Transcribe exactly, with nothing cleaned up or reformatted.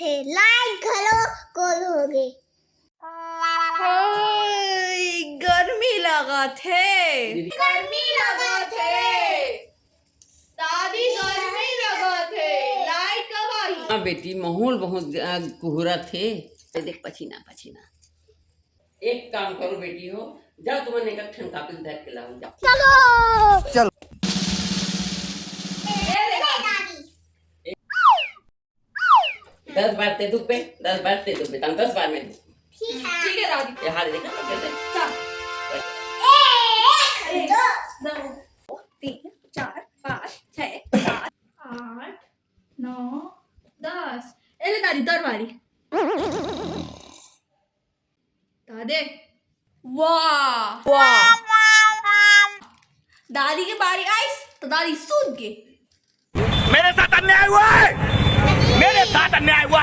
थे, लाइट घलो गोल हो गे। ओए, गर्मी लगत हे। गर्मी लगत हे। दादी, गर्मी लगत हे। लाइट कब आही? हाँ बेटी, माहौल बहुत, अ, कुहरत हे। देख, पसीना, पसीना। एक काम करो बेटी हो, जाओ तुमन एक ठन कापी धर के लाओ, जाओ। चलो। चलो। ए, ले दादी। दस बार ते दुबे, दस बार ते दुबे, तम दस बार में दुबे। ठीक है। ठीक है दादी। ये हाथ देखा तो कैसे? चल। एक, दो, तीन, चार, पाँच, छः, सात, आठ, नौ, दस। ए ले दादी, तोर बारी। दादे, वाह, वाह। दादी के बारी आइस, तो दादी सूत गे। मेरे साथ अन्याय हुआ है, मेरे साथ अन्याय हुआ।